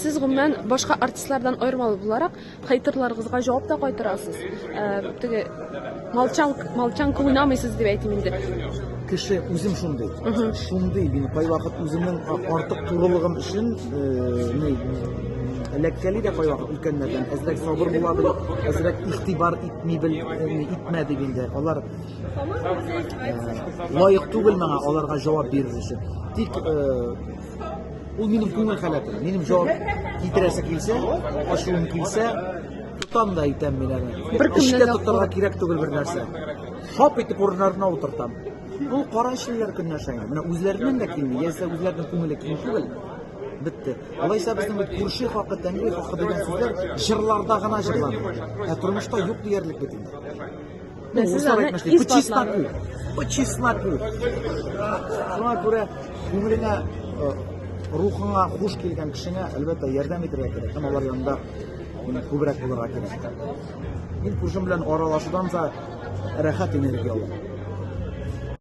Сез гомумән башка артистлардан аермалы буларак, хейтерларыгызга җавап та кайтарасыз. Э, теге молчанка, молчанка уйнамыйсыз дип әйтим инде. Кеше үзем шундый. Шундый мин кайвакыт үземнең артык турылыгым өчен э, ни эләккәли дә кайвакыт өлкәннәрдән. Әзрәк сабыр була бел, әзрәк игътибар итми бел, э, итмә дип инде. Алар лаек түгел миңа аларга җавап бирер өчен. Тик Ул минем күңел халәтем. Минем җавап китерәсе килсә, ачуым килсә, тотам да әйтәм мин аны. Эчтә тотарга кирәк түгел бер нәрсә. Шап итеп урыннарына утыртам. Ул кара эшлеләр көнләшә инде. Менә үзләреннән дә килми, яисә үзләренең күңеле киң түгел. Бетте. Алайса безнең бит күрше хакы, тәңре хакы дигән сүзләр җырларда гына җырлана. Ә тормышта юк диярлек бит инде. Ну, Сез аны по чесноку. По чесноку. Шуңа күрә күңелеңә, э, рухыңа хуш килгән кешеңә, әлбәттә, ярдәм итәргә кирәк һәм алар янында күбрәк булырга кирәк. Мин күршем белән аралашудан да рәхәт энергия алам.